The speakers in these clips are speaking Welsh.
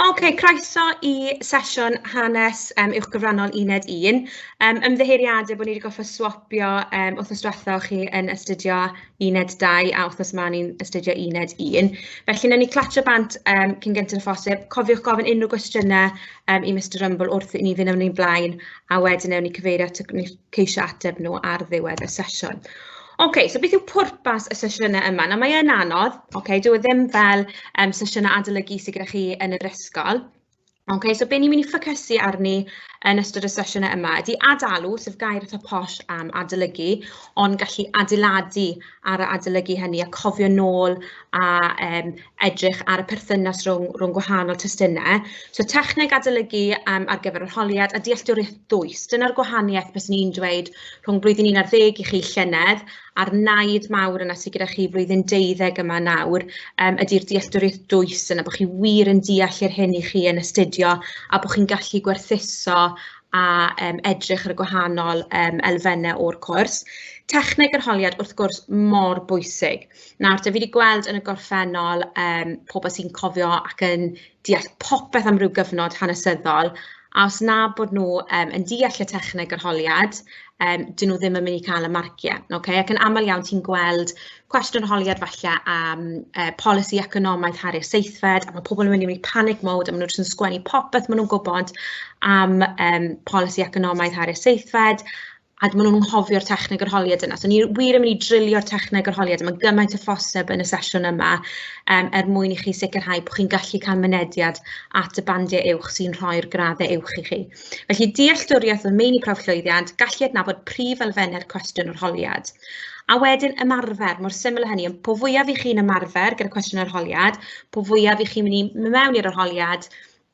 Oce, croeso i sesiwn hanes uwchgyfrannol uned 1. Ymddiheuriadau bod ni wedi gorfod swapio wythnos diwetha o'ch chi yn astudio uned 2 a wythnos yma ni'n astudio uned 1. Felly, wnawn ni clatsio bant cyn gynted â phosib. Cofiwch gofyn unrhyw gwestiynau i Mister Rumble wrth i ni fynd yn ein blaen, a wedyn wnawn ni cyfeirio at y ceisio ateb nhw ar ddiwedd y sesiwn. Ok, so beth yw pwrpas y sesiynau yma? Nawr, mae yn anodd, ok, dyw e ddim fel sesiynau adolygu sydd gyda chi yn yr ysgol. Ok, so be ni'n mynd i ffocysu arni yn ystod y sesiynau yma ydy adalw, sef gair eitha posh am adolygu, ond gallu adeiladu ar y adolygu hynny a cofio nôl a edrych ar y perthynas rhwng gwahanol testunau. So techneg adolygu ar gyfer arholiad a dealltwriaeth ddwys. Dyna'r gwahaniaeth byswn i'n dweud rhwng blwyddyn 11 i chi llynedd a'r naid mawr yna sydd gyda chi flwyddyn 12 yma nawr, ydy'r dealltwriaeth dwys yna, bod chi wir yn deall yr hyn i chi yn astudio a bod chi'n gallu gwerthuso a edrych ar y gwahanol elfennau o'r cwrs. Techneg arholiad, wrth gwrs, mor bwysig. Nawr te, fi 'di gweld yn y gorffennol pobl sy'n cofio ac yn deall popeth am ryw gyfnod hanesyddol, a os na bod nhw yn deall y techneg arholiad, 'dyn nhw ddim yn mynd i cael y marciau. Ocê? Ac yn aml iawn ti'n gweld cwestiwn arholiad falle am polisi economaidd Harri'r Seithfed, a ma' pobl yn mynd i mewn i panic mode, a maen nhw jyst yn sgwennu popeth maen nhw'n gwybod am polisi economaidd Harri'r Seithfed, a maen nhw'n anghofio'r techneg arholiad yna. So ni wir yn mynd i drilio'r techneg arholiad yma gymaint â phosib yn y sesiwn yma, er mwyn i chi sicrhau bod chi'n gallu cael mynediad at y bandiau uwch sy'n rhoi'r graddau uwch i chi. Felly dealltwriaeth o'r meini prawf llwyddiant, gallu adnabod prif elfennau'r cwestiwn arholiad. A wedyn ymarfer, mor syml â hynny, ond po fwyaf i chi'n ymarfer gyda cwestiwn arholiad, po fwyaf i chi'n mynd i mewn i'r arholiad,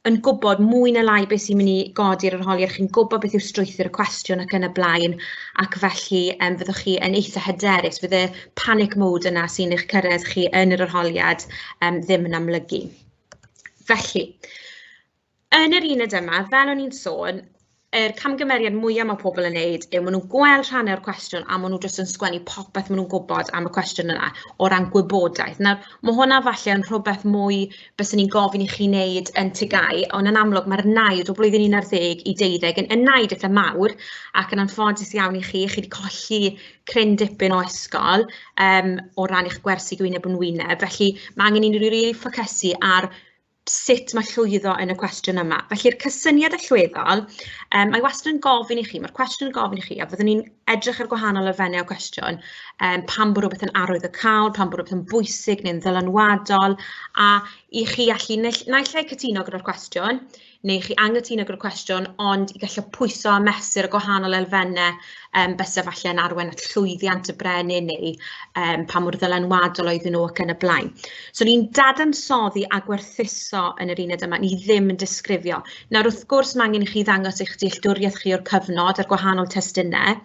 yn gwybod mwy na lai beth sy'n mynd i godi ar yr arholiad, chi'n gwybod beth yw strwythur y cwestiwn ac yn y blaen, ac felly fyddwch chi yn eitha hyderus, fydd y panic mode yna sy'n eich cyrraedd chi yn yr arholiad ddim yn amlygu. Felly, yn yr uned yma, fel o'n i'n sôn, yr camgymeriad mwyaf mae pobl yn wneud yw maen nhw'n gweld rhannau o'r cwestiwn a maen nhw jyst yn sgwennu popeth maen nhw'n gwybod am y cwestiwn yna o ran gwybodaeth. Nawr, mae hwnna falle yn rhywbeth mwy byswn i'n gofyn i chi wneud yn TGAU, ond yn amlwg mae'r naid o blwyddyn 11 i 12 yn naid eitha mawr, ac yn anffodus iawn i chi, chi wedi colli cryn dipyn o ysgol o ran eich gwersi gwyneb yn wyneb, felly mae angen i ni rili ffocysu ar sut mae llwyddo yn y cwestiwn yma. Felly'r cysyniad allweddol, mae wastad yn gofyn i chi, mae'r cwestiwn yn gofyn i chi, a fyddwn ni'n edrych ar gwahanol elfennau o cwestiwn, pam bod rhywbeth yn arwyddocaol, pam bod rhywbeth yn bwysig neu'n ddylanwadol, a i chi allu naill ai cytuno gyda'r cwestiwn, neu chi anghytuno gyda'r cwestiwn, ond i gallu pwyso a mesur y gwahanol elfennau byse falle yn arwain at llwyddiant y brenin neu pa mor ddylanwadol oedden nhw ac yn y blaen. So ni'n dadansoddi a gwerthuso yn yr uned yma, ni ddim yn disgrifio. Nawr wrth gwrs mae angen i chi ddangos eich dealltwriaeth chi o'r cyfnod a'r gwahanol testunau,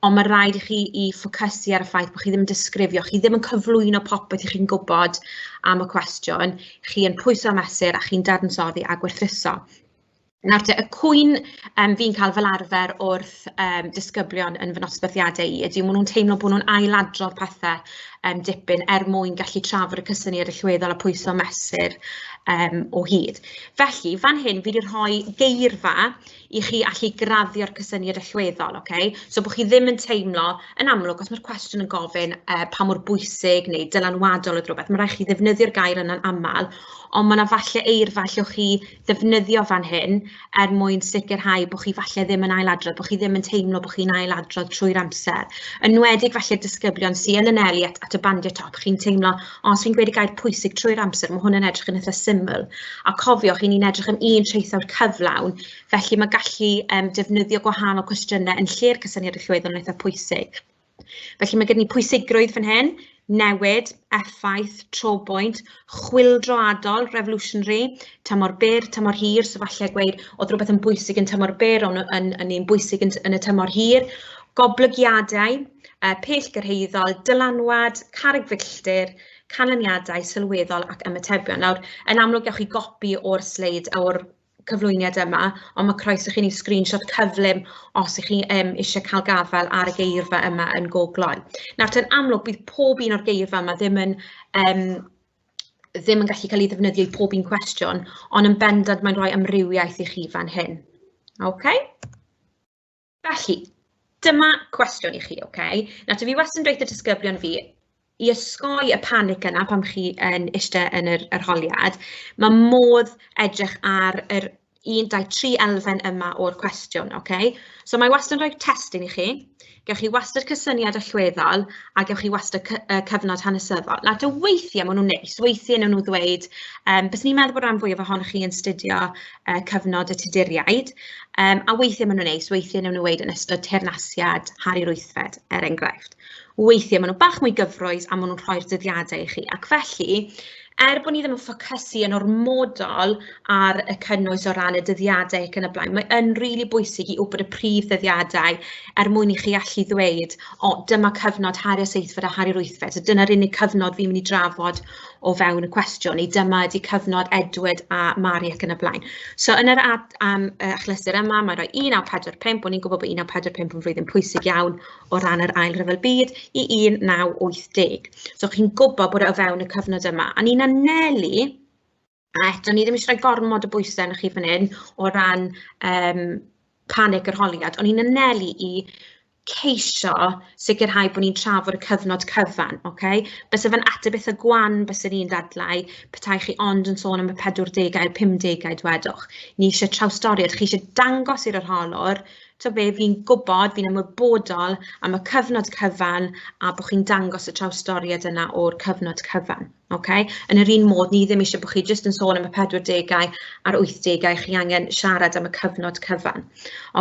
ond mae rhaid i chi i ffocysu ar y ffaith bod chi ddim yn disgrifio, chi ddim yn cyflwyno popeth i chi'n gwybod am y cwestiwn, chi yn pwyso a mesur a chi'n dadansoddi a gwerthuso. Nawr te, y cwyn fi'n cael fel arfer wrth disgyblion yn fy nosbarthiadau i ydy, maen nhw'n teimlo bod nhw'n ailadrodd pethau dipyn er mwyn gallu trafod y cysyniad allweddol a pwyso a mesur o hyd. Felly, fan hyn fi wedi rhoi geirfa i chi allu graddio'r cysyniad allweddol, ocê? So bod chi ddim yn teimlo, yn amlwg, os mae'r cwestiwn yn gofyn pa mor bwysig neu dylanwadol oedd rhywbeth, mae rhaid chi ddefnyddio'r gair yna'n aml, ond mae 'na falle eirfa allwch chi ddefnyddio fan hyn er mwyn sicrhau bod chi falle ddim yn ailadrodd, bod chi ddim yn teimlo bod chi'n ailadrodd trwy'r amser. Yn enwedig falle'r disgyblion sy yn anelu at y bandiau top, chi'n teimlo, o, os fi'n gweud y gair pwysig trwy'r amser, mae hwn yn edrych yn eitha syml. A cofiwch, 'y ni'n edrych am un traethawd cyflawn, felly mae gallu defnyddio gwahanol cwestiynau yn lle'r cysyniad allweddol yn eitha pwysig. Felly mae gen i pwysigrwydd fan hyn, newid, effaith, trobwynt, chwyldroadol, revolutionary, tymor byr, tymor hir, so falle gweud oedd rhywbeth yn bwysig yn tymor byr, ond yn un bwysig yn y tymor hir, goblygiadau, pellgyrhaeddol, dylanwad, carreg filltir, canlyniadau sylweddol ac ymatebion. Nawr, yn amlwg, gewch chi gopi o'r sleid o'r cyflwyniad yma, ond mae croeso i chi wneud screenshot cyflym os ych chi eisiau cael gafael ar y geirfa yma yn go gloi. Nawr, yn amlwg, bydd pob un o'r geirfa yma ddim yn ddim yn gallu cael ei ddefnyddio i pob un cwestiwn, ond yn bendant mae'n rhoi amrywiaeth i chi fan hyn. OK? Felly, dyma cwestiwn i chi, OK? Nawr, fi wastad yn dweud y disgyblion fi, i osgoi y panic yna pan chi yn eistedd yn yr arholiad, mae modd edrych ar yr 1, 2, 3 elfen yma o'r cwestiwn, OK? So mae wastad yn rhoi testun i chi, gewch chi wastad cysyniad allweddol a gewch chi wastad cyfnod hanesyddol. Nawr, dy weithiau maen nhw'n neis, weithiau wnawn nhw ddweud, bys ni'n meddwl bod rhan fwyaf ohonoch chi yn astudio cyfnod y Tuduriaid, a weithiau maen nhw'n neis, weithiau wnawn nhw weud yn ystod teyrnasiad Harri'r Wythfed, er enghraifft. Weithiau maen nhw bach mwy gyfrwys a maen nhw'n rhoi'r dyddiadau i chi, ac felly, er bod ni ddim yn ffocysu yn ormodol ar y cynnwys o ran y dyddiadau ac yn y blaen, mae yn rili bwysig i wybod y prif ddyddiadau er mwyn i chi allu ddweud, o, dyma cyfnod Harri'r Seithfed a Harri'r Wythfed, so dyna'r unig cyfnod fi'n mynd i drafod o fewn y cwestiwn, neu dyma ydy cyfnod Edward a Mary ac yn y blaen. So yn yr achlysur yma, mae'n rhoi 1945, o'n i'n gwybod bod 1945 yn flwyddyn pwysig iawn o ran yr Ail Ryfel Byd, i 1980. So chi'n gwybod bod e o fewn y cyfnod yma. A ni'n anelu, a eto ni ddim eisiau rhoi gormod o bwysau arnoch chi fan hyn o ran panig yr holiad, ond ni'n anelu i ceisio sicrhau bod ni'n trafod y cyfnod cyfan, ocê? Byse fe'n ateb eitha gwan byswn i'n dadlau petai chi ond yn sôn am y 40au a'r 50au dwedwch. Ni eisiau trawstoriad, chi eisiau dangos i'r arholwr, tibod be, fi'n gwybod, fi'n ymwybodol am y cyfnod cyfan a bod chi'n dangos y trawstoriad yna o'r cyfnod cyfan. OK? Yn yr un modd, ni ddim eisiau bod chi jyst yn sôn am y 40au a'r 80au, chi angen siarad am y cyfnod cyfan.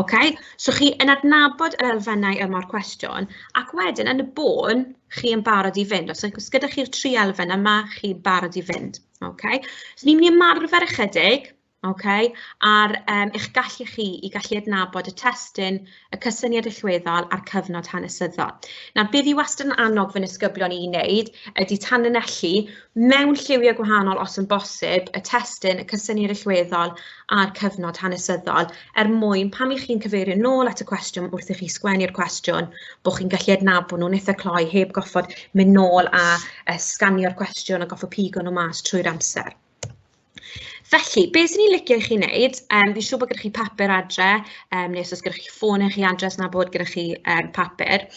OK? So chi yn adnabod yr elfennau yma o'r cwestiwn, ac wedyn yn y bôn, chi yn barod i fynd. Os oes gyda chi'r tri elfen yma, chi'n barod i fynd. OK? So ni'n mynd i ymarfer ychydig, OK, ar eich gallu chi i gallu adnabod y testun, y cysyniad allweddol a'r cyfnod hanesyddol. Nawr, be fi wastad yn annog fy nisgyblion i wneud ydy tanlinellu mewn lliwiau gwahanol os yn bosib y testun, y cysyniad allweddol a'r cyfnod hanesyddol, er mwyn pan 'y chi'n cyfeirio nôl at y cwestiwn wrth i chi sgwennu'r cwestiwn, bod chi'n gallu adnabod nhw'n eitha cloi heb goffod mynd nôl a sganio'r cwestiwn a goffod pigo nhw mas trwy'r amser. Felly, be sy'n ni'n licio i chi wneud, fi'n siŵr bod gyda chi papur adre, neu os oes gyda chi ffôn chi adre, os na bod gyda chi papur.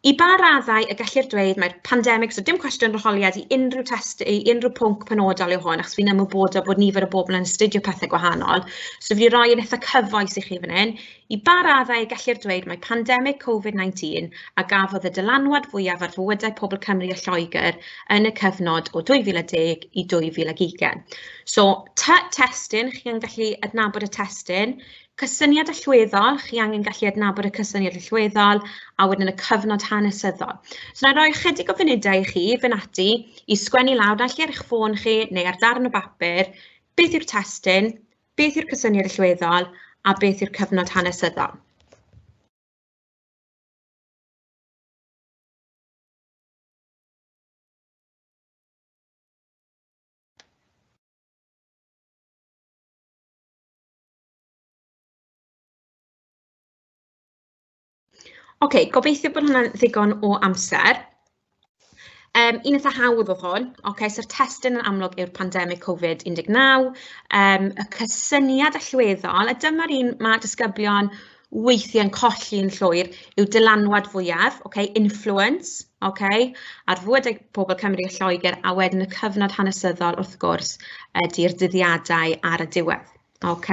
I ba raddau y gellir dweud mae'r pandemig, so dim cwestiwn arholiad i unrhyw test, i unrhyw pwnc penodol yw hwn, achos fi'n ymwybodol bod nifer o bobl yn astudio pethau gwahanol, so fi 'di roi un eitha cyfoes i chi fan hyn. I ba raddau y gellir dweud mai pandemig Covid-19 a gafodd y dylanwad fwyaf ar fywydau pobl Cymru a Lloegr yn y cyfnod o 2010 i 2020? So, T, testun, chi angen gallu adnabod y testun. Cysyniad allweddol, chi angen gallu adnabod y cysyniad allweddol, a wedyn y cyfnod hanesyddol. So, na i roi ychydig o funudau i chi fynd ati i sgwennu lawr, naill ai ar eich ffôn chi neu ar darn o bapur, beth yw'r testun, beth yw'r cysyniad allweddol a beth yw'r cyfnod hanesyddol. Ok, gobeithio bod hwnna'n ddigon o amser. Un eitha hawdd oedd hwn. Ok, so'r testun yn amlwg yw'r pandemig Covid-19, y cysyniad allweddol, a dyma'r un mae disgyblion weithiau'n colli yn llwyr, yw dylanwad fwyaf, ok, influence, ok, ar fywydau pobl Cymru a Lloegr, a wedyn y cyfnod hanesyddol, wrth gwrs, ydy'r dyddiadau ar y diwedd. Ok,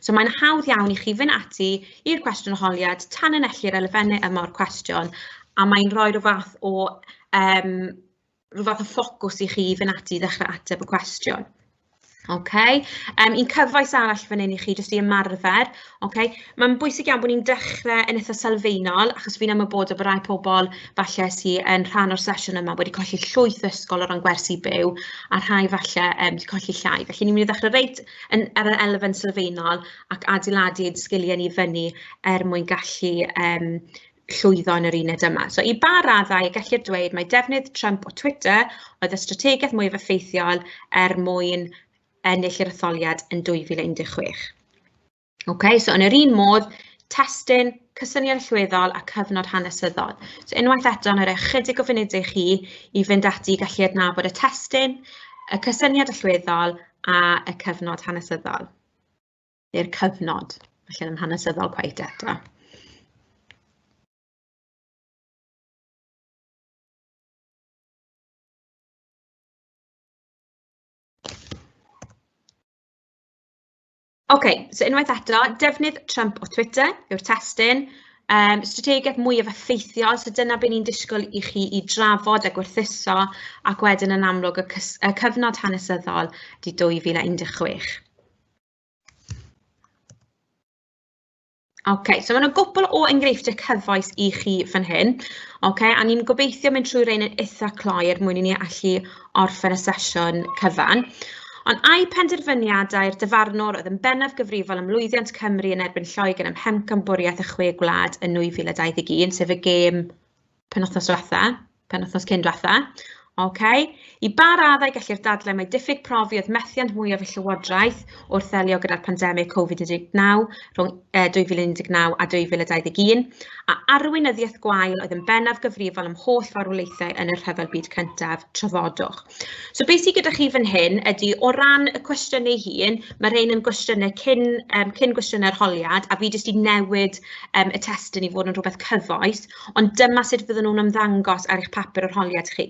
so mae'n hawdd iawn i chi fynd ati i'r cwestiwn arholiad, tanlinellu'r elfennau yma o'r cwestiwn, a mae'n rhoi rhyw fath o rhyw fath o ffocws i chi fynd ati i ddechrau ateb y cwestiwn. Ok, un cyfoes arall fan hyn i chi jyst i ymarfer. Ok, mae'n bwysig iawn bod ni'n dechrau yn eitha sylfaenol, achos fi'n ymwybodol bod rai pobl falle sydd yn rhan o'r sesiwn yma wedi colli llwyth ysgol o ran gwersi byw, a rhai falle wedi colli llai. Felly ni'n mynd i ddechrau reit yn, ar yr elfen sylfaenol ac adeiladu ein sgiliau ni fyny er mwyn gallu llwyddo yn yr uned yma. So i ba raddau y gellir dweud mai defnydd Trump o Twitter oedd y strategaeth mwyaf effeithiol er mwyn ennill yr etholiad yn 2016. Ok, so yn yr un modd, testun, cysyniad allweddol a cyfnod hanesyddol. So unwaith eto, na i roi ychydig o funudau i chi i fynd ati i gallu adnabod y testun, y cysyniad allweddol a y cyfnod hanesyddol. Neu'r cyfnod, falle ddim hanesyddol cweit eto. OK, so unwaith eto, defnydd Trump o Twitter yw'r testun. Strategaeth mwyaf effeithiol, so dyna be ni'n disgwyl i chi i drafod a gwerthuso, ac wedyn yn amlwg y, y cyfnod hanesyddol di 2016. OK, so mae yna gwpl o enghreifftiau cyfoes i chi fan hyn. OK, a ni'n gobeithio mynd trwy rhain yn eitha cloi er mwyn i ni allu orffen y sesiwn cyfan. Ond ai penderfyniadau'r dyfarnwr oedd yn bennaf gyfrifol am lwyddiant Cymru yn erbyn Lloegr ym Mhencampwriaeth y Chwe Gwlad yn 2021, sef y gêm penwythnos diwetha, penwythnos cyn diwetha. OK. I ba raddau gellir dadlau mai diffyg profi oedd methiant mwyaf y Llywodraeth wrth ddelio gyda'r pandemig Covid-19 rhwng 2019 a 2021, a arweinyddiaeth gwael oedd yn bennaf gyfrifol am holl farwolaethau yn y Rhyfel Byd Cyntaf, trafodwch. So beth sydd gyda chi fan hyn ydy, o ran y cwestiwn ei hun, mae rhain yn gwestiynau cyn, cyn gwestiynau'r holiad, a fi jyst i newid y testun i fod yn rhywbeth cyfoes, ond dyma sut fydden nhw'n ymddangos ar eich papur arholiad chi.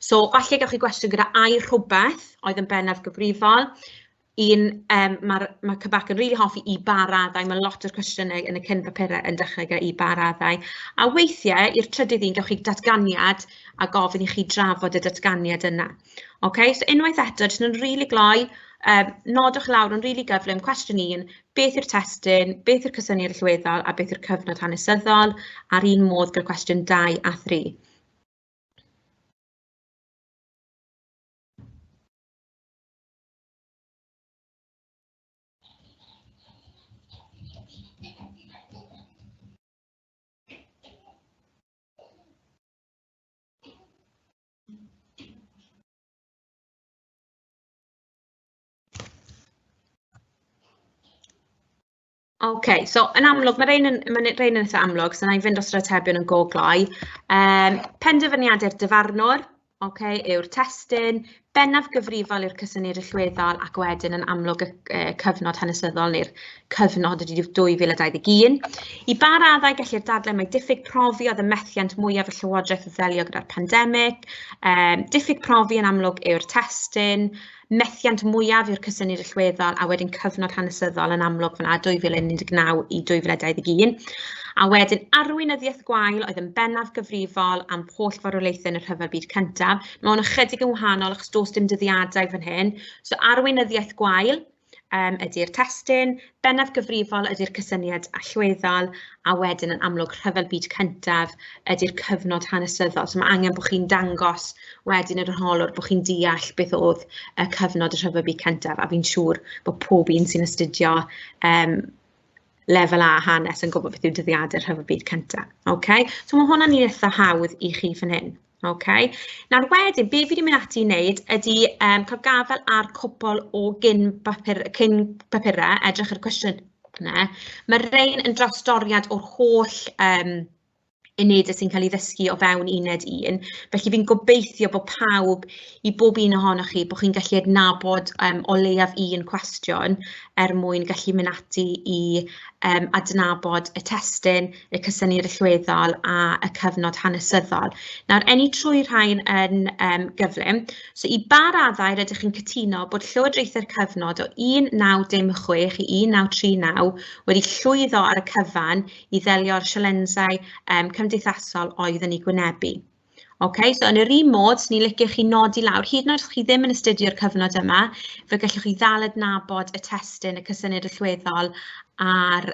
So falle gewch chi gwestiwn gyda ai rhywbeth oedd yn bennaf gyfrifol, un, ma'r ma' Cybac yn rili hoffi i ba raddau, ma' lot o'r cwestiynau yn y cyn papurau yn dechrau gyda i ba raddau. A weithiau, i'r trydydd un, gewch chi datganiad a gofyn i chi drafod y datganiad yna. OK, so unwaith eto, jyst yn rili gloi, nodwch lawr yn rili gyflym, cwestiwn un, beth yw'r testun, beth yw'r cysyniad allweddol a beth yw'r cyfnod hanesyddol, a'r un modd gyda cwestiwn 2 a 3. OK, so yn amlwg, mae rhain yn, mae rhain yn eitha amlwg, so na i fynd dros yr atebion yn go gloi. Penderfyniadau'r dyfarnwr, OK, yw'r testun, bennaf gyfrifol yw'r cysyniad allweddol ac wedyn yn amlwg y cyfnod hanesyddol neu'r cyfnod ydy 2021. I ba raddau gellir dadlau mai diffyg profi oedd y methiant mwyaf y Llywodraeth wrth ddelio gyda'r pandemig? Diffyg profi yn amlwg yw'r testun, methiant mwyaf yw'r cysyniad allweddol a wedyn cyfnod hanesyddol yn amlwg fan'na 2019 i 2021. A wedyn arweinyddiaeth gwael oedd yn bennaf gyfrifol am holl farwolaethau yn y Rhyfel Byd Cyntaf. Mae hwn ychydig yn wahanol achos does dim dyddiadau fan hyn. So arweinyddiaeth gwael ydy'r testun, bennaf gyfrifol ydy'r cysyniad allweddol, a wedyn yn amlwg Rhyfel Byd Cyntaf ydy'r cyfnod hanesyddol. So mae angen bod chi'n dangos wedyn yr arholwr bod chi'n deall beth oedd y cyfnod y Rhyfel Byd Cyntaf, a fi'n siŵr bod pob un sy'n astudio lefel A hanes yn gwybod beth yw dyddiadau'r Rhyfel Byd Cyntaf. OK? So mae hwnna'n un eitha hawdd i chi fan hyn. OK. Nawr wedyn, be fi wedi mynd ati i wneud ydy cael gafael ar cwpl o gyn bapur, cyn papurau, edrych ar y cwestiynau. Mae rhain yn drawstoriad o'r holl unedau sy'n cael ei ddysgu o fewn uned 1. Felly fi'n gobeithio bod pawb, i bob un ohonoch chi, bod chi'n gallu adnabod o leiaf un cwestiwn er mwyn gallu mynd ati i adnabod y testun, y cysyniad allweddol a y cyfnod hanesyddol. Nawr, en ni trwy rhain yn gyflym. So, i ba raddau rydych chi'n cytuno bod llywodraethau'r cyfnod o 1916 i 1939 wedi llwyddo ar y cyfan i ddelio â'r sialensau cymdeithasol oedd yn eu gwynebu? OK, so yn yr un modd, swn i'n licio chi nodi lawr, hyd yn oed os chi ddim yn astudio'r cyfnod yma, fe gallwch chi ddal adnabod y testun, y cysyniad allweddol a'r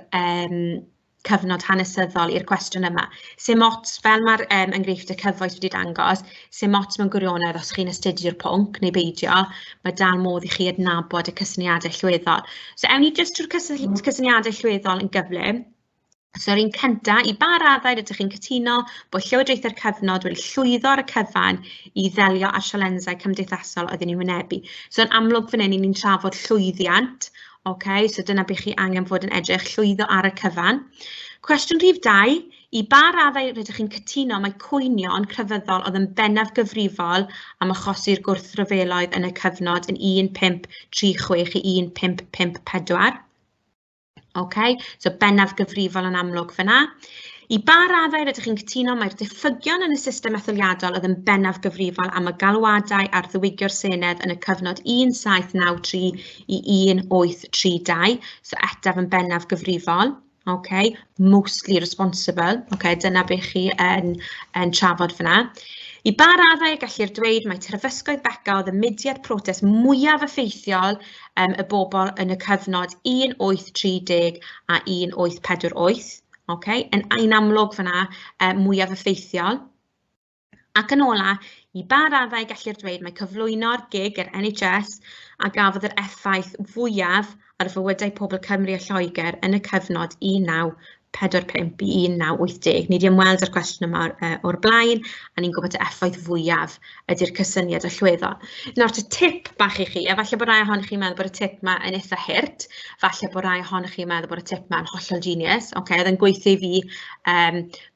cyfnod hanesyddol i'r cwestiwn yma. Sim ots, fel mae'r enghreifftiau cyfoes wedi dangos, sim ots mewn gwirionedd os chi'n astudio'r pwnc neu beidio, mae dal modd i chi adnabod y cysyniadau allweddol. So ewn ni jyst trwy'r cysyniadau allweddol yn gyflym. So yr un cynta, i ba raddau rydych chi'n cytuno bod llywodraethau'r cyfnod wedi llwyddo ar y cyfan i ddelio â'r sialensau cymdeithasol oedd yn ei wynebu? So yn amlwg fan hyn, ni'n trafod llwyddiant, okay? So dyna beth chi angen fod yn edrych, llwyddo ar y cyfan. Cwestiwn rhif 2, I ba raddau rydych chi'n cytuno mai cwynion crefyddol oedd yn bennaf gyfrifol am achosi'r gwrthryfeloedd yn y cyfnod yn 1536 i 1554? OK, so bennaf gyfrifol yn amlwg fyna. I ba raddau rydych chi'n cytuno mai'r diffygion yn y system etholiadol oedd yn bennaf gyfrifol am y galwadau ar ddiwygio'r Senedd yn y cyfnod 1793 i 1832, so etaf yn bennaf gyfrifol? OK, mostly responsible. OK, dyna be chi yn trafod fyna. I ba raddau y gellir dweud mai terfysgoedd Beca oedd y mudiad protest mwyaf effeithiol y bobl yn y cyfnod 1830 a 1848? OK, yn un amlwg fyna, mwyaf effeithiol. Ac yn ola, i ba raddau gellir dweud mai cyflwyno'r gig, yr NHS, a gafodd yr effaith fwyaf ar fywydau pobl Cymru a Lloegr yn y cyfnod 1945 i 1980? Ni wedi ymweld â'r cwestiwn yma o'r blaen, a ni'n gwybod y effaith fwyaf ydy'r cysyniad allweddol. Nawr, te tip bach i chi, a falle bod rai ohonoch chi'n meddwl bod y tip yma yn eitha hurt, falle bod rai ohonoch chi'n meddwl bod y tip yma yn hollol genius, okay, oedd yn gweithio i fi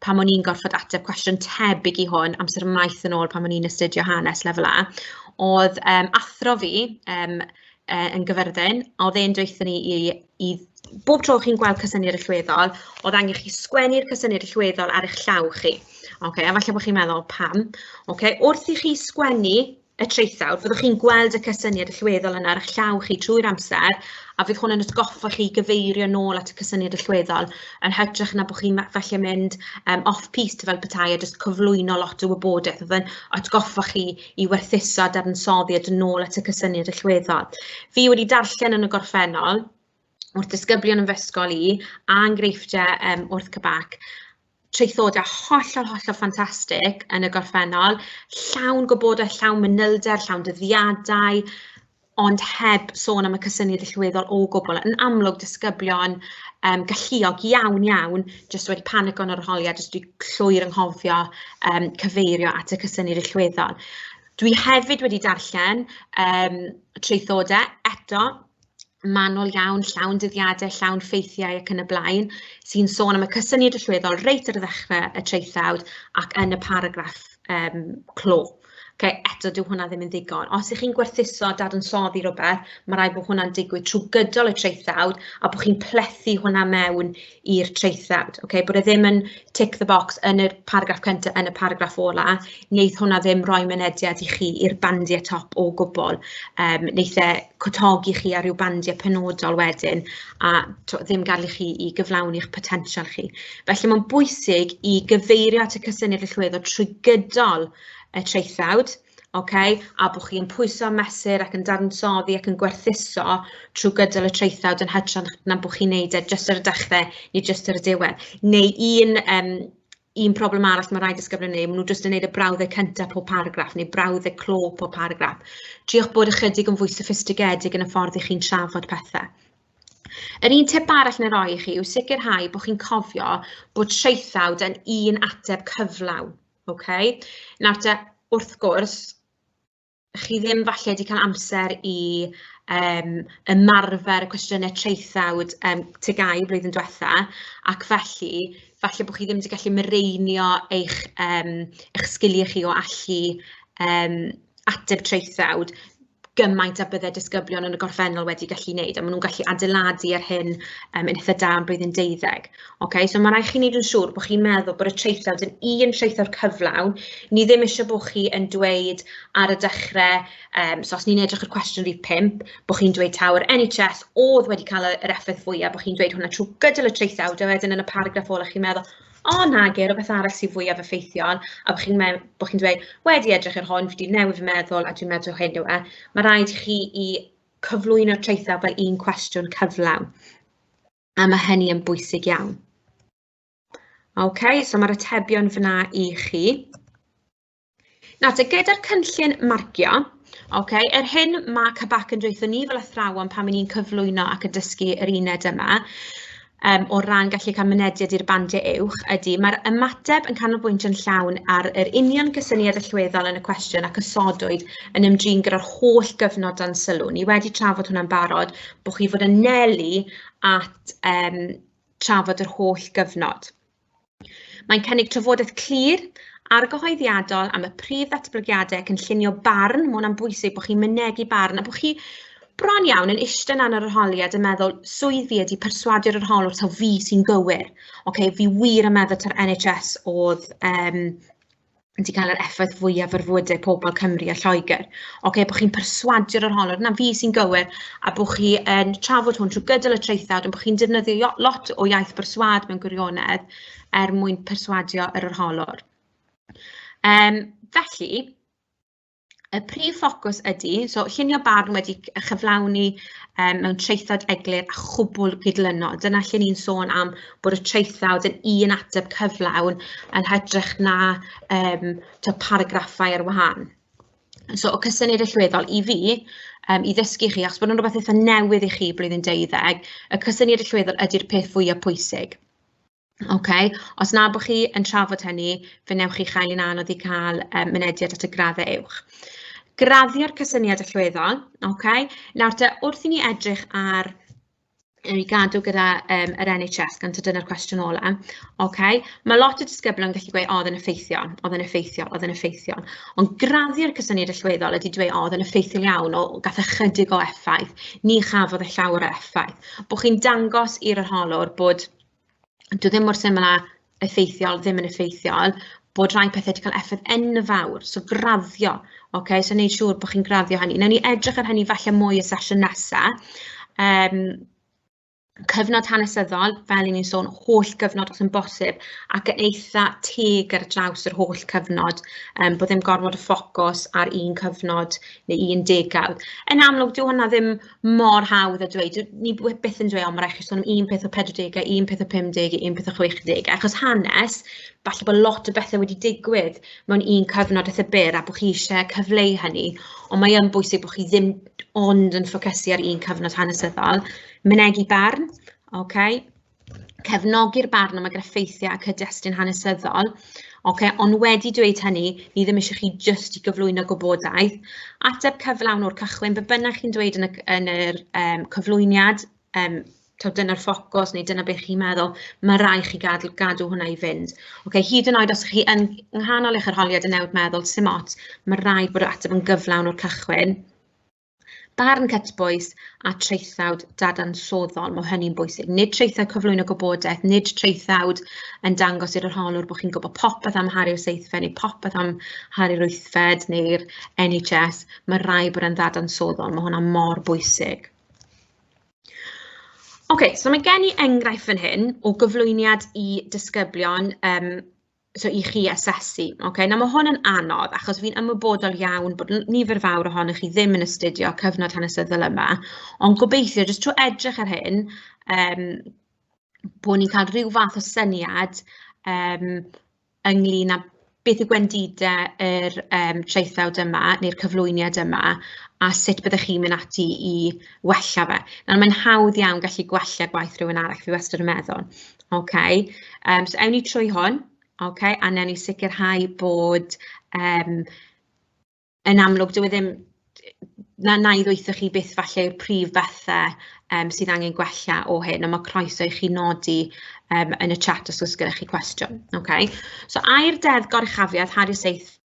pan o'n i'n gorfod ateb cwestiwn tebyg i hwn amser maith yn ôl pan o'n i'n astudio hanes lefel A, oedd athro fi yn Gyfyrddin, oedd e'n dweutho ni i bob tro chi'n gweld cysyniad allweddol, oedd angen chi sgwennu'r cysyniad allweddol ar eich llaw chi. Okay, a falle bod chi'n meddwl pam. Okay, wrth i chi sgwennu y traethawd, fyddwch chi'n gweld y cysyniad allweddol yna ar eich llaw chi trwy'r amser, a fydd hwn yn atgoffa chi gyfeirio nôl at y cysyniad allweddol, yn hytrach na bod chi'n falle mynd off-piste fel petai a jyst cyflwyno lot o wybodaeth, oedd yn atgoffa chi i werthuso a dadansoddi a dod nôl at y cysyniad allweddol. Fi wedi darllen yn y gorffennol, wrth disgyblion yn fy ysgol i, a enghreifftiau wrth CBAC, traethodau hollol, hollol ffantastig yn y gorffennol, llawn gwybodaeth, llawn manylder, llawn dyddiadau, ond heb sôn am y cysyniad allweddol o gwbl. Yn amlwg, disgyblion galluog iawn, iawn, jyst wedi panico yn yr arholiad, jyst wedi llwyr anghofio cyfeirio at y cysyniad allweddol. Dwi hefyd wedi darllen traethodau eto, manwl iawn, llawn dyddiadau, llawn ffeithiau ac yn y blaen, sy'n sôn am y cysyniad allweddol reit ar ddechrau y traethawd ac yn y paragraff clo. Okay, eto, dyw hwnna ddim yn ddigon. Os ych chi'n gwerthuso dadansoddi rhywbeth, mae rhaid bod hwnna'n digwydd trwy gydol y traethawd a bod chi'n plethu hwnna mewn i'r traethawd. Okay? Bod e ddim yn tick the box yn y paragraff cyntaf, yn y paragraff ola, wneith hwnna ddim rhoi mynediad i chi i'r bandiau top o gwbl. Wneith e cwtogi chi ar ryw bandiau penodol wedyn a ddim gael i chi i gyflawni'ch potensial chi. Felly mae'n bwysig i gyfeirio at y cysyniad allweddol trwy gydol y traethawd, okay? A bod chi'n pwyso mesur ac yn dadansoddi ac yn gwerthuso trwy gydol y traethawd yn hytrach na bod chi'n neud e jyst ar y dechrau neu jyst ar y diwedd. Neu un problem arall mae rhai disgyblion yn neud, maen nhw jyst yn neud y brawddeg cyntaf pob paragraff neu brawddeg clo pob paragraff. Triwch bod ychydig yn fwy soffistigedig yn y ffordd i chi'n trafod pethau. Yr un tip arall na roi i chi yw sicrhau bod chi'n cofio bod traethawd yn un ateb cyflawn. Okay? Nawr te, wrth gwrs, chi ddim falle wedi cael amser i ymarfer y cwestiynau traethawd TGAU blwyddyn diwetha, ac felly, falle bod chi ddim wedi gallu mireinio eich sgiliau chi o allu ateb traethawd gymaint a bydde disgyblion yn y gorffennol wedi gallu wneud, a maen nhw'n gallu adeiladu ar hyn yn eitha da yn blwyddyn 12. Okay, so mae rhaid chi wneud yn siŵr bod chi'n meddwl bod y traethawd yn un traethawd cyflawn. Ni ddim eisiau bod chi yn dweud ar y dechrau, so os ni'n edrych ar cwestiwn rhif 5, bod chi'n dweud taw yr NHS oedd wedi cael yr effaith fwyaf, bod chi'n dweud hwnna trwy gydol y traethawd, a wedyn yn y paragraff ola chi'n meddwl, o nage, rhywbeth arall sy'n fwyaf effeithiol, a bod chi'n bo chi'n dweud, wedi edrych ar hwn, fi wedi newid fy meddwl, a dwi'n meddwl hyn yw e. Mae rhaid i chi i cyflwyno'r traethawd fel un cwestiwn cyflawn, a mae hynny yn bwysig iawn. OK, so mae'r atebion fyna i chi. Nawr te, gyda'r cynllun marcio, OK, yr hyn mae CBAC yn dweutho ni fel athrawon pan 'y ni'n cyflwyno ac yn dysgu yr uned yma, o ran gallu cael mynediad i'r bandiau uwch, ydy mae'r ymateb yn canolbwyntio'n llawn ar yr union gysyniad allweddol yn y cwestiwn ac osodwyd yn ymdrin gyda'r holl gyfnod dan sylw. Ni wedi trafod hwnna'n barod, bod chi fod yn anelu at trafod yr holl gyfnod. Mae'n cynnig trafodaeth clir, argyhoeddiadol am y prif ddatblygiadau cynllunio barn. Mae hwnna'n bwysig bod chi'n mynegi barn a bod chi bron iawn yn eistedd yna yn yr arholiad yn meddwl, swydd fi ydy perswadio'r arholwr taw fi sy'n gywir. Ocê, fi wir yn meddwl ta'r NHS oedd wedi cael yr effaith fwyaf ar fywydau pobl Cymru a Lloegr. Ocê, bod chi'n perswadio'r arholwr, na fi sy'n gywir, a bod chi yn trafod hwn trwy gydol y traethawd, ond bod chi'n defnyddio lot o iaith berswâd mewn gwirionedd er mwyn perswadio yr arholwr. Felly, y prif ffocws ydy, so llunio barn wedi chyflawni mewn traethawd eglur a chwbl gydlynol. Dyna lle ni'n sôn am bod y traethawd yn un ateb cyflawn yn hytrach na paragraffau ar wahân. So, y cysyniad allweddol i fi, i ddysgu chi, achos bod nhw'n rhywbeth eitha newydd i chi blwyddyn 12, y cysyniad allweddol ydy'r peth fwyaf pwysig. OK, os na bod chi yn trafod hynny, fe wnewch chi chael un anodd i cael mynediad at y graddau uwch. Graddio'r cysyniad allweddol, OK. Nawr te, wrth i ni edrych ar, i gadw gyda yr NHS, gan taw dyna'r cwestiwn ola, OK. Mae lot o disgyblion yn gallu gweud, o, oedd yn effeithiol, oedd yn effeithiol, oedd yn effeithiol. Ond graddio'r cysyniad allweddol ydy dweud, o, oedd yn effeithiol iawn, o, gath ychydig o effaith, ni chafodd e llawer o effaith. Bod chi'n dangos i'r arholwr bod dyw ddim mor syml â effeithiol, ddim yn effeithiol, bod rhai pethau wedi cael effaith enfawr, so graddio, ocê, so wneud siŵr bod chi'n graddio hynny. Wnawn ni edrych ar hynny falle mwy y sesiwn nesa. Cyfnod hanesyddol, fel 'y ni'n sôn, holl gyfnod os yn bosib, ac yn eitha teg ar draws yr holl cyfnod, bod ddim gormod o ffocws ar un cyfnod neu un degawd. Yn amlwg, dyw hwnna ddim mor hawdd a dweud, ni byth yn dweud, o, ma' raid chi sôn am un peth o 40au, un peth o 50au, un peth o 60au, achos hanes, falle bod lot o bethau wedi digwydd mewn un cyfnod eitha byr a bod chi isie cyfleu hynny, ond mae yn bwysig bod chi ddim ond yn ffocysu ar un cyfnod hanesyddol. Mynegi barn, ocê, cefnogi'r barn yma gyda ffeithiau a cyd-destun hanesyddol, ocê, ond wedi dweud hynny, ni ddim eisiau chi jyst i gyflwyno gwybodaeth. Ateb cyflawn o'r cychwyn, be bynnag chi'n dweud yn y yn yr cyflwyniad, taw dyna'r ffocws neu dyna beth chi'n meddwl, mae rhaid chi gadw, gadw hwnna i fynd. Ocê, hyd yn oed os ych chi yn nghanol eich arholiad yn newid meddwl, sim ots, mae rhaid bod yr ateb yn gyflawn o'r cychwyn. Barn cytbwys a traethawd dadansoddol, mae hynny'n bwysig. Nid traethawd cyflwyno gwybodaeth, nid traethawd yn dangos i'r arholwr bod chi'n gwybod popeth am Harri'r Seithfed neu popeth am Harri'r Wythfed neu'r NHS. Mae rhaid bod e'n ddadansoddol, mae hwnna mor bwysig. OK, so mae gen i enghraifft fan hyn o gyflwyniad i disgyblion, so i chi asesu. Okay? Nawr mae hwn yn anodd achos fi'n ymwybodol iawn bod nifer fawr ohonoch chi ddim yn astudio cyfnod hanesyddol yma, ond gobeithio jyst trwy edrych ar hyn, bod ni'n cael rhyw fath o syniad ynglyn â beth yw gwendidau yr traethawd yma neu'r cyflwyniad yma a sut byddech chi'n mynd ati i wella fe. Nawr mae'n hawdd iawn gallu gwella gwaith rhywun arall, fi wastad yn meddwl. OK, so ewn ni trwy hwn, OK, a wnawn ni sicrhau bod, yn amlwg, dyw e ddim, na i ddweutho chi beth falle yw'r prif bethau sydd angen gwella o hyn, ond mae croeso i chi nodi yn y chat os oes gyda chi cwestiwn. OK, so air deddf goruchafiaeth Harri'r Seithfed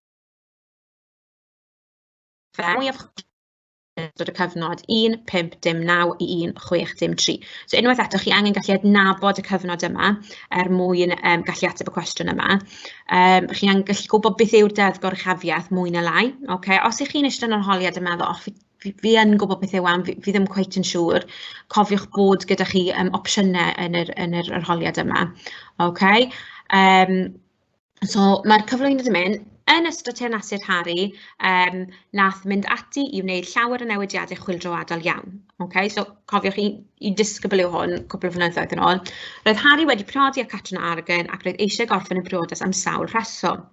mwyaf ystod y cyfnod 1509 i 1603. So unwaith eto, chi angen gallu adnabod y cyfnod yma er mwyn gallu ateb y cwestiwn yma. Chi angen gallu gwybod beth yw'r deddf goruchafiaeth mwy na lai. Okay? Os ych chi'n eistedd yn arholiad yn meddwl, oh, fi yn gwybod beth yw am, fi ddim cweit yn siŵr, cofiwch bod gyda chi opsiynau yn yr arholiad yma. Okay? So mae'r cyflwyniad yn mynd, yn ystod teyrnasiad Harri, nath mynd ati i wneud llawer o newidiadau chwyldroadol iawn. Okay? So cofiwch, i disgybl yw hwn, cwpl o flynyddoedd yn ôl. Roedd Harri wedi priodi â Catrin Aragon ac roedd eisiau gorffen y briodas am sawl rheswm.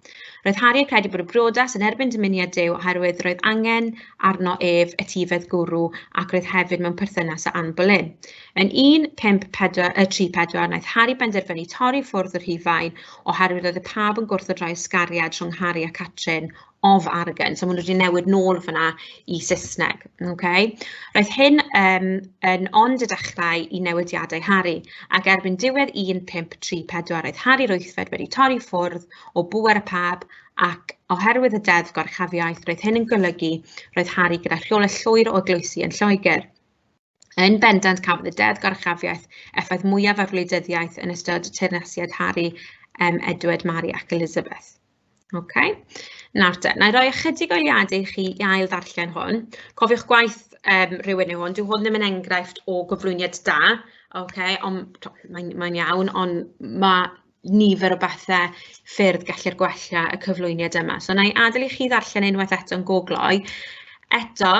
Roedd Harri yn credu bod y briodas yn erbyn dymuniad Duw oherwydd roedd angen arno ef etifedd gwrw ac roedd hefyd mewn perthynas â Anne Boleyn. Yn 1534, 34, wnaeth Harri benderfynu torri ffwrdd o Rhufain oherwydd roedd y pab yn gwrthod rhoi ysgariad rhwng Harri a Catrin, of Aragon. So maen nhw wedi newid nôl fyna i Saesneg. Okay? Roedd hyn yn ond y dechrau i newidiadau Harri, ac erbyn diwedd 1534 roedd Harri'r Wythfed wedi torri ffwrdd o bŵer y Pab, ac oherwydd y deddf gorchafiaeth, roedd hyn yn golygu roedd Harri gyda rheolaeth llwyr o eglwysi yn Lloegr. Yn bendant cafodd y deddf gorchafiaeth effaith mwyaf ar wleidyddiaeth yn ystod teyrnasiad Harri, Edward, Mary ac Elizabeth. Okay. Nawr te, na i roi ychydig o eiliadau i chi i ail ddarllen hwn. Cofiwch gwaith rhywun yw hwn, dyw hwn ddim yn enghraifft o gyflwyniad da, okay, ond mae'n iawn, ond mae nifer o bethau ffyrdd gellir gwella y cyflwyniad yma. So na i adael i chi ddarllen unwaith eto'n gogloi. Eto,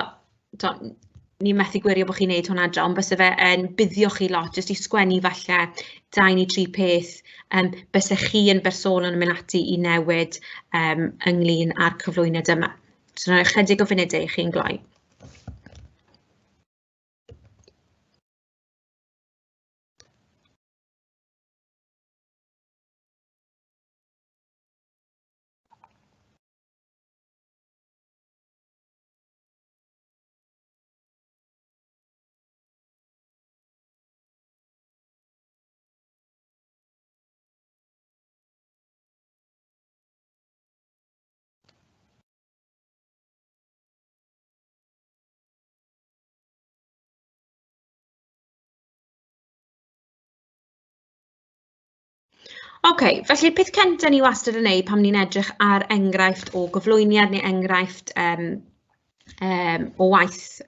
ni methu gwirio bod chi'n neud hwnna adre, ond byse fe yn buddio chi lot, jyst i sgwennu falle 2 neu 3 peth byse chi yn bersonol yn mynd ati i newid ynglyn â'r cyflwyniad yma. So na ychydig o funudau i chi'n gloi. Ok, felly'r peth cyntaf ni wastad yn neud pan ni'n edrych ar enghraifft o gyflwyniad neu enghraifft o waith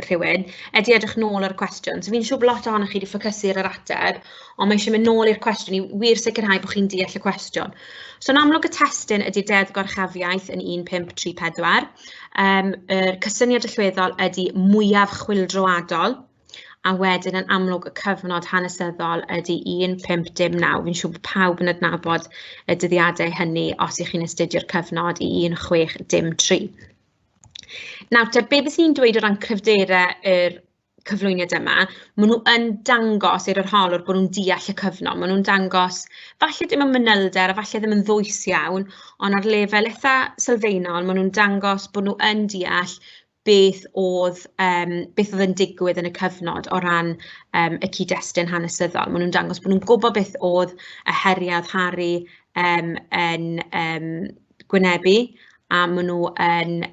rhywun, ydy edrych nôl ar y cwestiwn. So fi'n siŵr bod lot ohonoch chi wedi ffocysu ar yr ateb, ond mae eisiau mynd nôl i'r cwestiwn i wir sicrhau bod chi'n deall y cwestiwn. So yn amlwg y testun ydy Deddf Gorchafiaeth yn 1534. Yr cysyniad allweddol ydy mwyaf chwyldroadol, a wedyn yn amlwg y cyfnod hanesyddol ydy 1509. Fi'n siŵr bod pawb yn adnabod y dyddiadau hynny os ych chi'n astudio'r cyfnod i 1603. Nawr te, be bys ni'n dweud o ran cryfderau yr cyflwyniad yma, maen nhw yn dangos i'r arholwr bod nhw'n deall y cyfnod. Maen nhw'n dangos, falle dim yn manylder a falle ddim yn ddwys iawn, ond ar lefel eitha sylfaenol, maen nhw'n dangos bod nhw yn deall beth oedd yn digwydd yn y cyfnod o ran y cyd-destun hanesyddol. Maen nhw'n dangos bod nhw'n gwybod beth oedd y heriau oedd Harri yn gwynebu, a maen nhw yn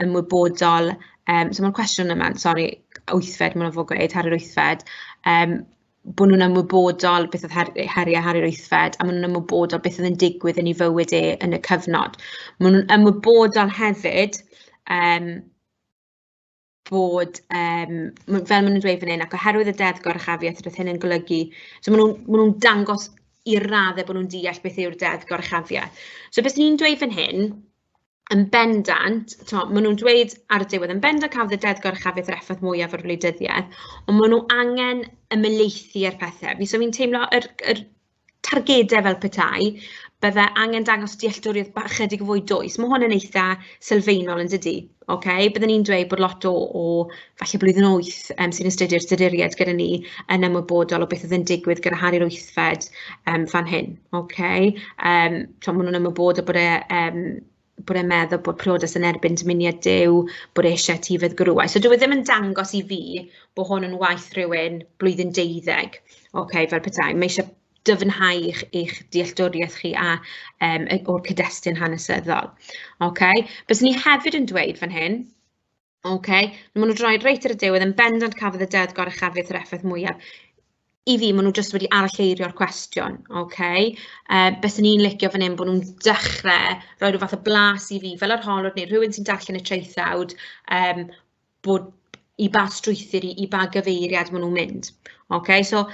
ymwybodol. So mae'r cwestiwn yma, sori, wythfed, maen nhw'n fod gweud, Harri'r wythfed, bod nhw'n ymwybodol beth oedd heriau Harri'r wythfed, a maen nhw'n ymwybodol beth oedd yn digwydd yn ei fywyd e yn y cyfnod. Maen nhw'n ymwybodol hefyd bod, fel maen nhw'n dweud fan hyn, ac oherwydd y deddf goruchafiaeth, roedd hyn yn golygu, so maen nhw'n dangos i'r raddau bod nhw'n deall beth yw'r deddf goruchafiaeth. So beth ni'n dweud fan hyn, yn bendant, maen nhw'n dweud ar y diwedd, yn bendant cafodd y deddf goruchafiaeth yr effaith mwyaf ar wleidyddiaeth, ond maen nhw angen ymhelaethu ar pethau. So fi'n teimlo yr targedau fel petai, bydde angen dangos dealltwriaeth bach chydig fwy dwys. Mae hwn yn eitha sylfaenol yn dydi? Okay? Byddwn ni'n dweud bod lot o falle blwyddyn 8 sy'n astudio'r studuriaid gyda ni yn ymwybodol o beth oedd yn digwydd gyda Harri'r wythfed fan hyn. Okay? Maen nhw'n ymwybodol bod bod e'n meddwl bod priodas yn erbyn dymuniad Duw, bod e eisiau etifedd gwrywau. So dyw e ddim yn dangos i fi bod hwn yn waith rhywun blwyddyn 12, okay, fel petai. Mae eisiau dyfnhau eich dealltwriaeth chi a o'r cyd-destun hanesyddol. Okay. Byswn ni hefyd yn dweud fan hyn, okay, maen nhw'n droi reit ar y diwedd, yn bendant cafodd y deddf goruchafiaeth yr effaith mwyaf. I fi, maen nhw jyst wedi aralleirio'r cwestiwn, okay? Byswn i'n licio fan hyn bod nhw'n dechrau rhoi rhyw fath o blas i fi, fel arholwr neu rhywun sy'n darllen y traethawd, bod i ba strwythur, i ba gyfeiriad maen nhw'n mynd. Okay? So,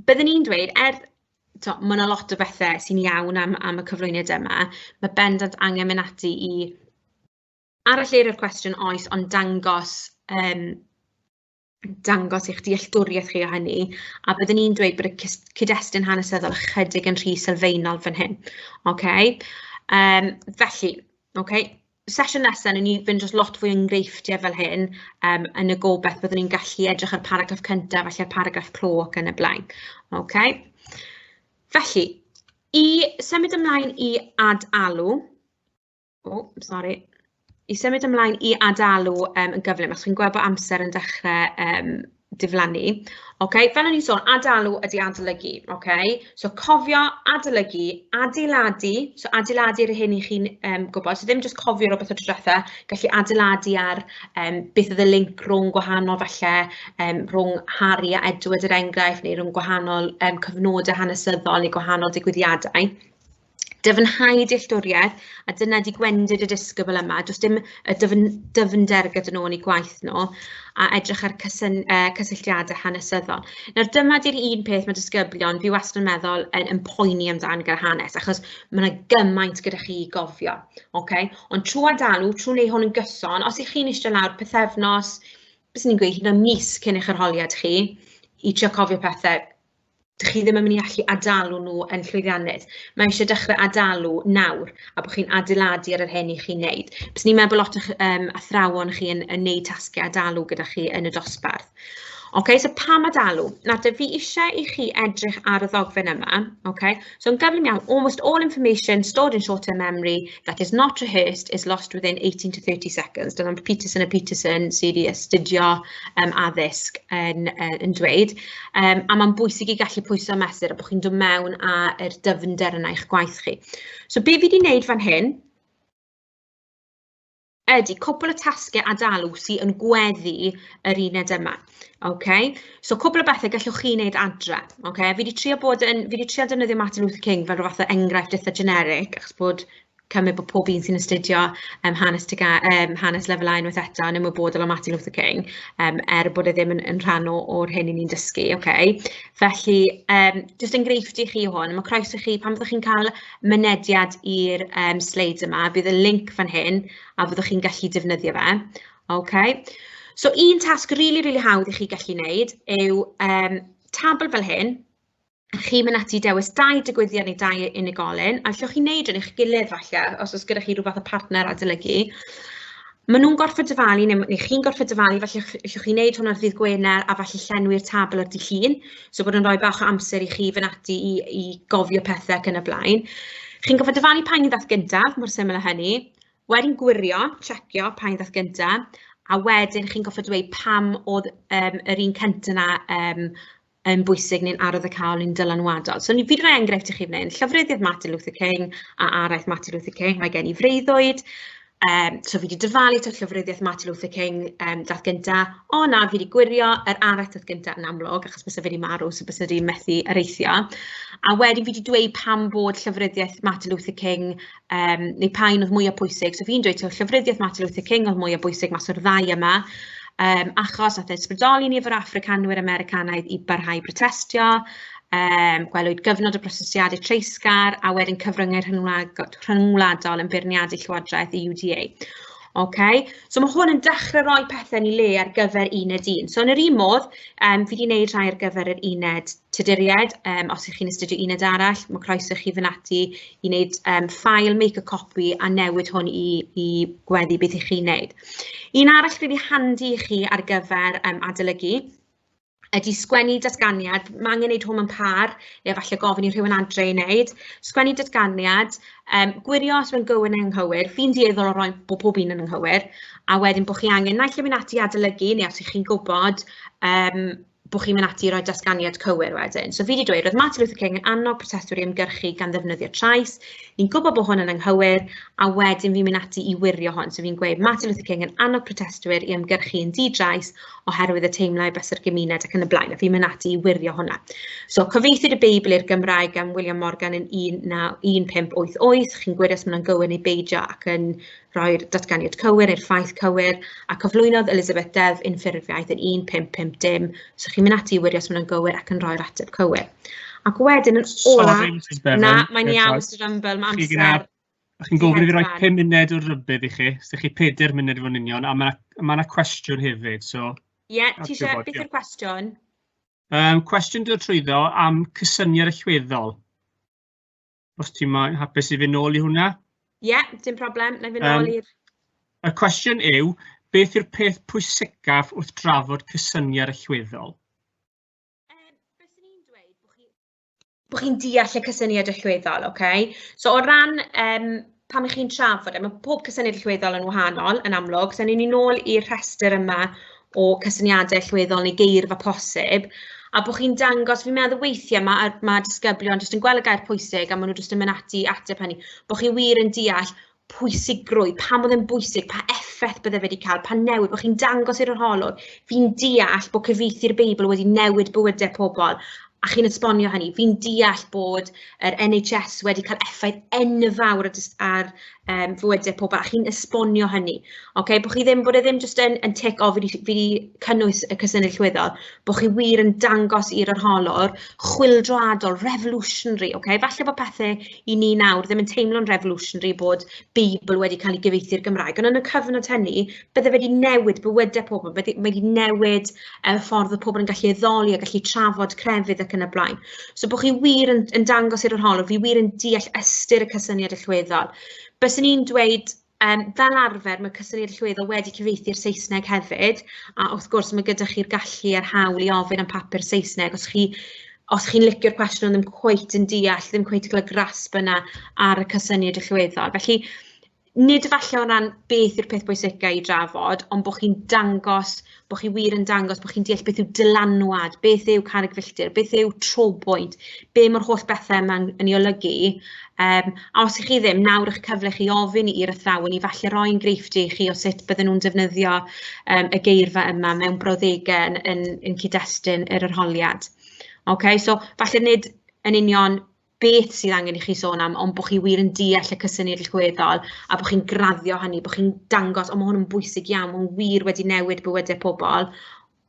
byddwn i'n dweud, mae yna lot o bethau sy'n iawn am y cyflwyniad yma, mae bendant angen mynd ati i aralleirio'r cwestiwn oes, ond dangos eich dealltwriaeth chi o hynny, a byddwn i'n dweud bod y cyd-destun hanesyddol ychydig yn rhy sylfaenol fan hyn. Okay? Felly, okay, sesiwn nesaf, wnawn ni fynd dros lot fwy o enghreifftiau fel hyn, yn y gobaith byddwn ni'n gallu edrych ar paragraff cyntaf, falle'r paragraff clo ac yn y blaen. Okay? Felly, i symud ymlaen i ad alw, Oh, sori. I symud ymlaen i adalw yn gyflym, achos chi'n gweld bod amser yn dechrau diflannu. OK, fel o'n i'n sôn, adalw ydy adolygu. OK, so cofio, adolygu, adeiladu, so adeiladu ar yr hyn i chi'n gwybod, so ddim jyst cofio rhywbeth o tro diwetha, gallu adeiladu ar beth oedd y link rhwng gwahanol falle, rhwng Harry a Edward er enghraifft, neu rhwng gwahanol cyfnodau hanesyddol neu gwahanol digwyddiadau. Dyfnhau dealltwriaeth, a dyna 'di gwendid y disgybl yma, does dim y dyfnder gyda nhw yn eu gwaith nhw, a edrych ar cysylltiadau hanesyddol. Nawr dyma 'di'r un peth mae disgyblion, fi wastad yn meddwl, yn poeni amdan gyda hanes, achos ma' 'na gymaint gyda chi i gofio, ocê? Ond trwy adalw, trwy wneud hwn yn gyson, os 'y chi'n eistedd lawr pythefnos, byswn i'n gweud hyd yn oed mis cyn eich arholiad chi, i trio cofio pethe, dych chi ddim yn mynd i allu adalw nhw yn llwyddiannus. Mae eisiau dechrau adalw nawr, a bod chi'n adeiladu ar yr hyn i chi'n wneud. Byswn i'n meddwl bod lot o'ch athrawon chi yn neud tasgau adalw gyda chi yn y dosbarth. OK, so pam adalw? Nawr, te, fi eisiau i chi edrych ar y ddogfen yma. OK, so yn gyflym iawn, almost all information stored in short-term memory that is not rehearsed is lost within 18 to 30 seconds. Dyna Peterson a Peterson sydd wedi astudio addysg yn dweud. A mae'n bwysig i gallu pwyso a mesur a bod chi'n dod mewn â'r dyfnder yna i'ch gwaith chi. So be fi wedi wneud fan hyn ydy cwpl o tasgau adalw sydd yn gweddu yr uned yma. Okay? So cwpl o bethau gallwch chi wneud adre. Okay? Fi wedi trio bod yn, fi wedi trio defnyddio Martin Luther King fel rhyw fath o enghraifft eitha generic, achos bod cymryd bod pob un sy'n astudio hanes, TGA, hanes lefel A unwaith eto yn ymwybodol o Martin Luther King, er bod e ddim yn rhan o'r hyn i ni'n dysgu. Okay? Felly, jyst enghraifft i chi hwn, mae croeso i chi, pan fyddwch chi'n cael mynediad i'r slides yma, bydd y link fan hyn, a fyddwch chi'n gallu defnyddio fe. Okay? So, un tasg rili, rili hawdd i chi gallu wneud yw tabl fel hyn. Chi'n mynd ati i dewis dau digwyddiad neu dau unigolyn, a allwch chi wneud yn eich gilydd falle, os oes gyda chi rhyw fath o partner adolygu. Maen nhw'n gorfod dyfalu, neu chi'n gorfod dyfalu, falle allwch chi wneud hwn ar ddydd Gwener a falle llenwi'r tabl ar dydd Llun, so bod yn rhoi bach o amser i chi fynd ati i gofio pethau ac yn y blaen. Chi'n gorfod dyfalu pa un ddaeth gyntaf, mor syml â hynny. Wedyn gwirio, checio pa un ddaeth gyntaf, a wedyn chi'n gorfod dweud pam oedd yr un cyntaf yna yn bwysig neu'n arwyddocaol neu'n dylanwadol. So fi 'di rhoi enghraifft i chi fan hyn, llofruddiaeth Martin Luther King a araith Martin Luther King, mae gen i freuddwyd. So fi 'di dyfalu taw llofruddiaeth Martin Luther King dath gynta. O na, fi 'di gwirio yr araith dath gynta yn amlwg, achos byse fe 'di marw, so byse di methu areithio. A wedyn fi 'di dweud pam bod llofruddiaeth Martin Luther King, neu pa un oedd mwyaf pwysig. So fi'n dweud taw llofruddiaeth Martin Luther King oedd mwyaf bwysig mas o'r ddau yma, achos nath e ysbrydoli nifer o Affricanwyr Americanaidd i barhau i brotestio, gwelwyd gyfnod o brotestiadau treisgar, a wedyn cyfryngau rhyngwladol yn beirniadu llywodraeth y UDA. Okay? So mae hwn yn dechrau rhoi pethau yn ei le ar gyfer uned 1. So yn yr un modd, fi wedi gwneud rhai ar gyfer yr uned Tuduriaid. Os ych chi'n astudio uned arall, mae croeso i chi fynd ati i wneud file, make a copy a newid hwn i gweddu beth ych chi'n wneud. Un arall rili handi i chi ar gyfer adolygu ydy sgwennu datganiad. Mae angen wneud hwn mewn pâr, neu falle gofyn i rhywun adre i wneud. Sgwennu datganiad, gwirio os mae'n gywir neu anghywir. Fi'n dueddol o roi bod pob un yn anghywir, a wedyn bod chi angen naill ai mynd ati i adolygu, neu os ych chi'n gwybod, bod chi'n mynd ati i roi datganiad cywir wedyn. So fi wedi dweud, roedd Martin Luther King yn annog protestwyr i ymgyrchu gan ddefnyddio trais. Ni'n gwybod bod hwn yn anghywir, a wedyn fi'n mynd ati i wirio hwn. So fi'n gweud, Martin Luther King yn annog protestwyr i ymgyrchu yn di-drais oherwydd y teimlai bys yr gymuned ac yn y blaen, a fi'n mynd ati i wirio hwnna. So cyfieithwyd y Beibl i'r Gymraeg gan William Morgan yn 1588, chi'n gwirio os ma' hwnna'n gywir neu beidio ac yn rhoi'r datganiad cywir neu'r ffaith cywir, a cyflwynodd Elizabeth Deddf Unffurfiaeth yn 1550, so chi'n mynd ati i wirio os ma' hwnna'n gywir ac yn rhoi'r ateb cywir. Ac wedyn yn ola... Sorry, Mrs Bevan. Na, mae'n iawn, Mr Rumble, mae amser... Chi'n gofyn i fi roi 5 munud o rybudd i chi, so chi 4 munud i fod yn union, a mae yna cwestiwn hefyd, so... Ie, yeah, ti eisiau, beth yw'r cwestiwn? Cwestiwn dod trwyddo am cysyniad allweddol. Os ti'n moyn hapus i fynd nôl i hwnna? Ie, yeah, dim problem, na i fynd nôl i'r... Y cwestiwn yw, beth yw'r peth pwysicaf wrth drafod cysyniad allweddol? Byswn i'n dweud bod chi'n deall y cysyniad allweddol, ocê? So o ran... pan ych chi'n trafod e, mae pob cysyniad allweddol yn wahanol, yn amlwg. So, ni'n nôl i'r rhestr yma o cysyniadau allweddol neu geirfa posib, a bod chi'n dangos, fi'n meddwl weithiau ma' disgyblion jyst yn gweld y gair pwysig a maen nhw jyst yn mynd ati i ateb hynny, bod chi wir yn deall pwysigrwydd, pam oedd e'n bwysig, pa effaith bydde fe wedi cael, pa newid, bod chi'n dangos i'r arholwr, fi'n deall bod cyfieithu'r Beibl wedi newid bywydau pobl, a chi'n esbonio hynny. Fi'n deall bod yr NHS wedi cael effaith enfawr ar fywydau pobl, a chi'n esbonio hynny. Okay? Bod chi ddim, bod e ddim jyst yn tic, o, fi 'di cynnwys y cysyniad allweddol, bod chi wir yn dangos i'r arholwr chwyldroadol, revolutionary. Okay? Falle bod pethau i ni nawr ddim yn teimlo'n revolutionary bod Beibl wedi cael ei gyfieithu i'r Gymraeg, ond yn y cyfnod hynny, bydde fe wedi newid bywydau pobl, bydde wedi newid y ffordd oedd pobl yn gallu addoli a gallu trafod crefydd ac yn y blaen. So bod chi wir yn dangos i'r arholwr, fi wir yn deall ystyr y cysyniad allweddol. Byswn i'n dweud, fel arfer, mae cysyniad allweddol wedi cyfieithu'r Saesneg hefyd, a wrth gwrs mae gyda chi'r gallu a'r hawl i ofyn am papur Saesneg. Os chi'n licio'r cwestiwn ond ddim cweit yn deall, ddim cweit yn cael y grasp yna ar y cysyniad allweddol. Felly, nid falle o ran beth yw'r peth bwysica i drafod, ond bod chi'n dangos, bod chi wir yn dangos, bod chi'n deall beth yw dylanwad, beth yw carreg filltir, beth yw trobwynt, be mae'r holl bethau yma'n yn ei olygu. A os ych chi ddim, nawr eich cyfle chi ofyn i'r athrawon i falle roi enghreifftiau i chi o sut bydden nhw'n defnyddio y geirfa yma mewn brawddegau yn cyd-destun yr arholiad. Okay, so falle nid yn union beth sydd angen i chi sôn am, ond bod chi wir yn deall y cysyniad allweddol a bod chi'n graddio hynny, bod chi'n dangos, o, mae hwn yn bwysig iawn, mae hwn wir wedi newid bywydau pobl,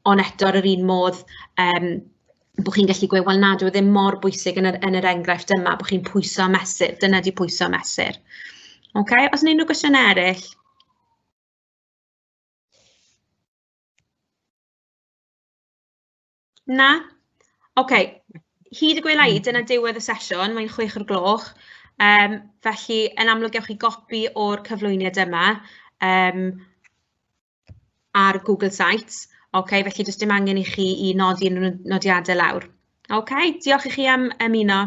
ond eto ar yr un modd, bod chi'n gallu gweud, wel na, dyw e ddim mor bwysig yn yr enghraifft yma, bod chi'n pwyso a mesur, dyna di pwyso a mesur. Okay, oes 'na unrhyw gwestiwn eraill? Na? OK, hyd y gwela i, dyna diwedd y sesiwn, mae'n 6 o'r gloch. Felly, yn amlwg, gewch chi gopi o'r cyflwyniad yma ar Google Sites. OK, felly does dim angen i chi i nodi unrhyw nodiadau lawr. OK, diolch i chi am ymuno.